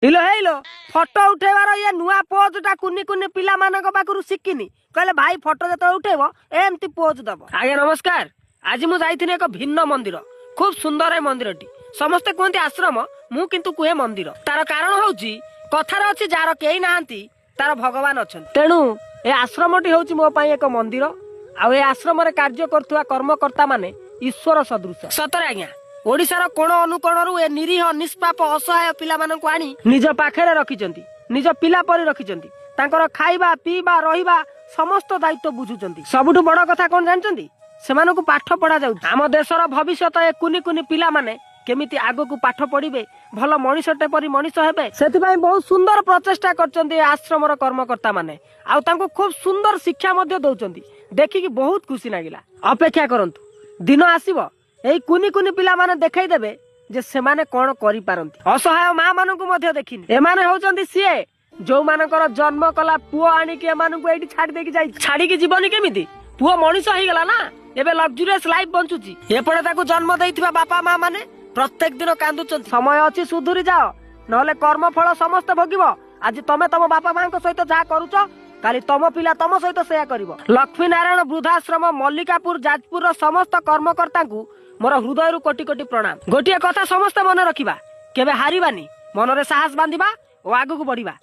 ଇଲୋ ହେଇଲୋ, ଫଟୋ ଉଠେଇବାର ଇଏ ନୂଆ ପୋଜ ଟା କୁନି କୁନି ପିଲାମାନଙ୍କ ପାଖରୁ ଶିଖିନି। କହିଲେ, ଭାଇ, ଫଟୋ ଯେତେବେଳେ ଉଠେଇବ ଏମିତି ପୋଜ ଦବ। ଆଜ୍ଞା ନମସ୍କାର। ଆଜି ମୁଁ ଯାଇଥିଲି ଏକ ଭିନ୍ନ ମନ୍ଦିର। ଖୁବ ସୁନ୍ଦର ଏ ମନ୍ଦିରଟି। ସମସ୍ତେ କୁହନ୍ତି ଆଶ୍ରମ, ମୁଁ କିନ୍ତୁ କୁହେ ମନ୍ଦିର। ତାର କାରଣ ହଉଛି, କଥାରେ ଅଛି, ଯାହାର କେହି ନାହାନ୍ତି ତାର ଭଗବାନ ଅଛନ୍ତି। ତେଣୁ ଏ ଆଶ୍ରମଟି ହଉଛି ମୋ ପାଇଁ ଏକ ମନ୍ଦିର। ଆଉ ଏ ଆଶ୍ରମରେ କାର୍ଯ୍ୟ କରୁଥିବା କର୍ମକର୍ତ୍ତା ମାନେ ଈଶ୍ୱର ସଦୃଶ। ସତରେ ଆଜ୍ଞା, ଓଡିଶାର କୋଣ ଅନୁକୋଣରୁ ଏ ନିରୀହ, ନିଷ୍ପାପ, ଅସହାୟ ପିଲାମାନଙ୍କୁ ଆଣି ନିଜ ପାଖରେ ରଖିଛନ୍ତି, ନିଜ ପିଲା ପରି ରଖିଛନ୍ତି। ତାଙ୍କର ଖାଇବା, ପିଇବା, ରହିବା ସମସ୍ତ ଦାୟିତ୍ୱ ବୁଝୁଛନ୍ତି। ସବୁଠୁ ବଡ କଥା କଣ ଜାଣିଛନ୍ତି? ସେମାନଙ୍କୁ ପାଠ ପଢା ଯାଉଛି। ଆମ ଦେଶର ଭବିଷ୍ୟତ ଏ କୁନି କୁନି ପିଲାମାନେ କେମିତି ଆଗକୁ ପାଠ ପଢିବେ, ଭଲ ମଣିଷଟେ ପରି ମଣିଷ ହେବେ, ସେଥିପାଇଁ ବହୁତ ସୁନ୍ଦର ପ୍ରଚେଷ୍ଟା କରିଛନ୍ତି ଏ ଆଶ୍ରମର କର୍ମକର୍ତ୍ତା ମାନେ। ଆଉ ତାଙ୍କୁ ଖୁବ ସୁନ୍ଦର ଶିକ୍ଷା ମଧ୍ୟ ଦଉଛନ୍ତି। ଦେଖିକି ବହୁତ ଖୁସି ଲାଗିଲା। ଅପେକ୍ଷା କରନ୍ତୁ, ଦିନ ଆସିବ, ଏଇ କୁନି କୁନି ପିଲାମାନେ ଦେଖେଇ ଦେବେ ଯେ ସେମାନେ କଣ କରିପାରନ୍ତି। ଅସହାୟ ମା ମାନଙ୍କୁ ମଧ୍ୟ ଦେଖିନି। ଏମାନେ ହଉଛନ୍ତି ସିଏ ଯୋଉମାନଙ୍କର ଜନ୍ମ କଲା ପୁଅ ଆଣିକି ଏମାନଙ୍କୁ ଏଇଠି ଛାଡି ଦେଇକି ଯାଇଛି। ଛାଡିକି ଯିବନି କେମିତି? ପୁଅ ମଣିଷ ହେଇଗଲା ନା, ଏବେ ଲକ୍ଜୁରିୟସ ଲାଇଫ ବଞ୍ଚୁଛି। ଏପଟେ ତାକୁ ଜନ୍ମ ଦେଇଥିବା ବାପା ମା ମାନେ ପ୍ରତ୍ୟେକ ଦିନ କାନ୍ଦୁଛନ୍ତି। ସମୟ ଅଛି, ସୁଧୁରି ଯାଅ, ନହେଲେ କର୍ମ ଫଳ ସମସ୍ତେ ଭୋଗିବ। ଆଜି ତମେ ତମ ବାପା ମାଙ୍କ ସହିତ ଯାହା କରୁଛ, କାଲି ତମ ପିଲା ତମ ସହିତ ସେୟା କରିବ। ଲକ୍ଷ୍ମୀ ନାରାୟଣ ବୃଦ୍ଧାଶ୍ରମ, ମଲ୍ଲିକାପୁର, ଯାଜପୁରର ସମସ୍ତ କର୍ମକର୍ତ୍ତାଙ୍କୁ ମୋର ହୃଦୟରୁ କୋଟି କୋଟି ପ୍ରଣାମ। ଗୋଟିଏ କଥା ସମସ୍ତେ ମନେ ରଖିବା, କେବେ ହାରିବାନି। ମନରେ ସାହସ ବାନ୍ଧିବା ଓ ଆଗକୁ ବଢିବା।